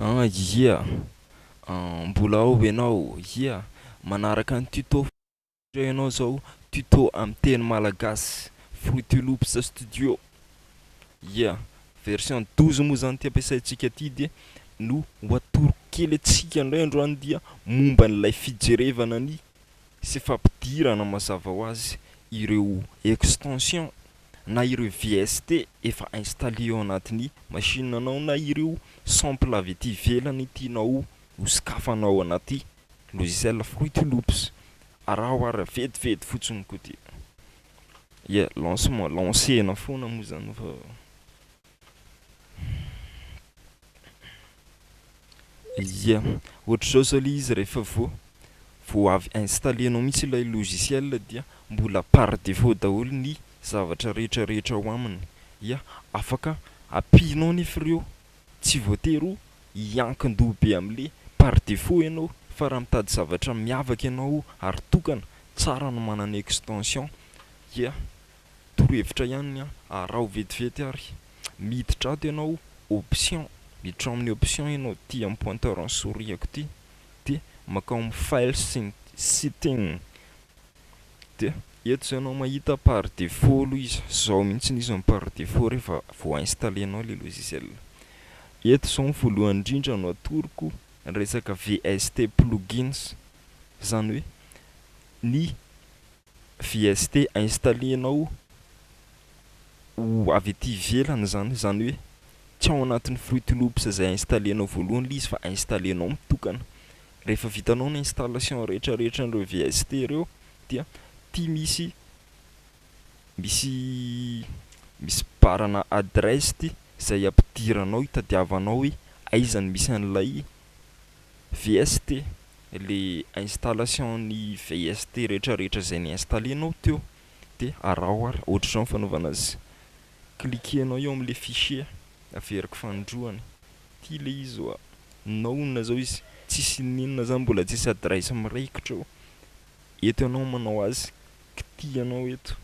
Ah yeah, mbola ao ianao, yeah, manaraka ny tuto ianao zao, tuto amin'ny teny malagasy, Fruity Loops Studio, yeah, version 12 moa zany ty ampiasaintsika ty dia no ho atoroko kely antsika indray androany dia momba an'ilay fijerevana ny sy fampidirana mazava ho azy ireo extension na ireo VST efa installé ao anatin'ny machine anao na ireo sample avy aty ivelany tianao ho sokafanao anaty logiciel Fruity Loops. Araho ary vetivety fotsiny koa ty. Yeah, lancement, lancer-na foana moa zany fa Yeah, ohatr'izao zao ilay izy rehefa vao vao avy installer-nao mihitsy ilay logiciel dia mbola par défaut daholo ny zavatra rehetra rehetra ao aminy. Yeah, afaka ampianao nefa ireo, tsy voatery ho hiankin-doha be amin'ilay par défaut ianao fa raha mitady zavatra miavaka ianao ary tokana, tsara ny manana extension. Yeah, torohevitra ihany ny ahy, araho vetivety ary miditra ato ianao option, miditra ao amin'ny option ianao ity amin'ny pointeur ny souris-ako ity dia mankao amin'ny file setting dia eto izao ianao mahita par défaut aloha izy, izao mihitsy izy no par défaut rehefa vao installer-nao ilay logiciel. Eto izao ny voalohany indrindra no atoroko ny resaka VST plugins, izany hoe ny VST installer-nao ho avy aty ivelany izany, izany hoe tsy ao anatin'ny Fruity Loops izay installer-nao voalohany ilay izy fa installer-nao mitokana. Rehefa vitanao ny installation rehetra rehetra an'ireo VST ireo dia ity misy misy misy barre-na adresse ity izay ampidiranao hitadiavanao hoe aiza no misy an'ilay VST, le installation ny VST rehetra rehetra izay ni-installer-nao teo dia araho ary ohatr'izao ny fanaovana azy, cliquer-nao eo amin'ilay fichier, averiko fanindroany, ity ilay izy oa, naonina zao izy, tsisy n'inona zany mbola tsisy adresse miraikitra eo, eto ianao manao azy, kitihanao eto,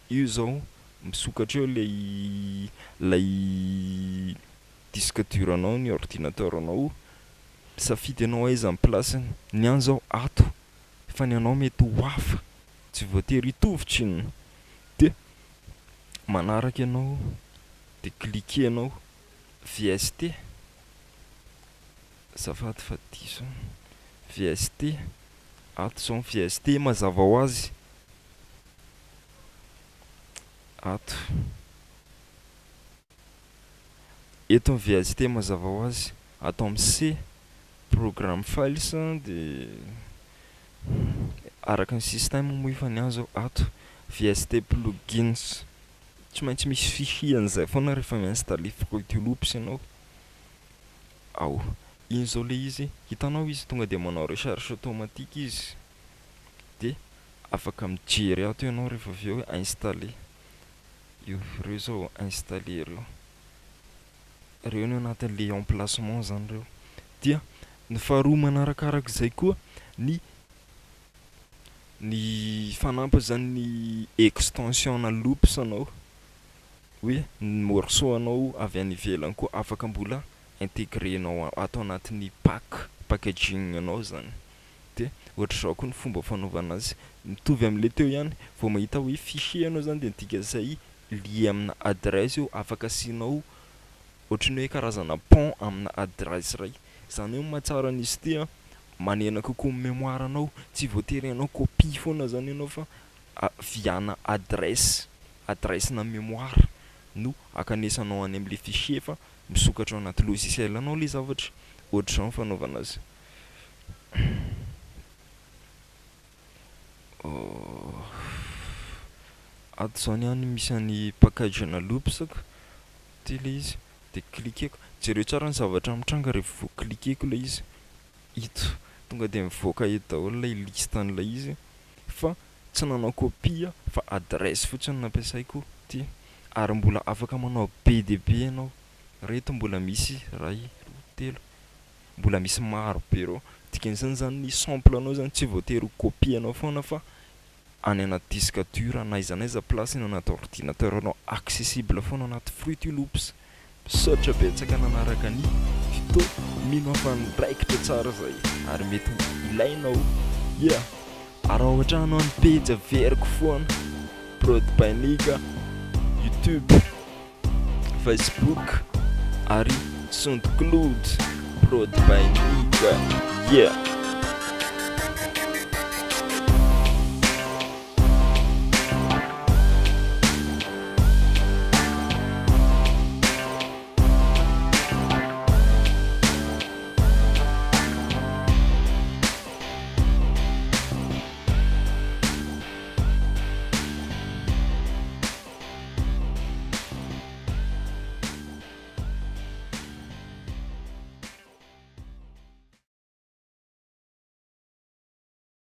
io zao misokatra eo ilay ilay disque dur anao, ny ordinateur anao, misafidy ianao aiza ny place-ny, ny ahy zao ato fa ny anao mety ho hafa, tsy voatery hitovy tsinona, dia manaraka ianao dia cliquer-nao VST, azafady fa diso, VST, ato zao ny VST mazava ho azy, ato. Eto ny VST mazava ho azy, ato amin'ny C, Program Files dia araka ny système moa io fa ny ahy zao ato VST Plugins. Tsy maintsy misy fichier an'izay foana rehefa mi-installer Fruity Loops ianao. Ao, iny zao ilay izy, hitanao izy tonga dia manao recherche automatique izy dia afaka mijery ato ianao rehefa avy eo hoe installer. Io, ireo zao installer ireo. Ireo no anatin'ilay emplacement zany ireo. Dia ny faharoa manarakarak'izay koa ny ny fanampiny zany ny extension na loops anao hoe ny morceau anao avy any ivelany koa afaka mbola intégrer-nao ato anatin'ny pack, packaging anao zany. Dia ohatr'izao koa ny fomba fanaovana azy. Mitovy amin'ilay teo ihany, vao mahita hoe fichier ianao izany dia midika izay lié amina adresse io, afaka asianao ohatran'ny hoe karazana pont amina adresse iray. Izany hoe ny mahatsara an'izy ity an, manena kokoa ny mémoire anao, tsy voatery hanao copie foana izany ianao fa via-na adresse, adresse-na mémoire no ankanesanao any amin'ilay fichier fa misokatra ao anaty logiciel anao ilay zavatra. Ohatr'izao ny fanaovana azy. Ato zao ny ahy no misy an'i package na loops ko, ity ilay izy dia cliquer-ko, jereo tsara ny zavatra mitranga rehefa vao cliquer-ko ilay izy, ito tonga dia mivoaka eto daholo ilay liste an'ilay izy fa tsy nanao copie aho fa adresse fotsiny no nampiasaiko ity ary mbola afaka manao be dia be ianao, ireto mbola misy iray, roa, telo. mbola misy maro be ireo. Dikan'izany zany ny sample anao zany tsy voatery ho copie anao foana fa any anaty disque dur na aiza na aiza place-ny anaty ordinateur anao accessible foana anaty Fruity Loops. Misaotra betsaka nanaraka ny tuto, mino aho fa niraikitra tsara zay ary mety ho ilainao. Yeah! Araho hatrany ny pejy averiko foana, Prod by Nigga, YouTube, Facebook ary Soundcloud, Prod by Nigga. Yeah!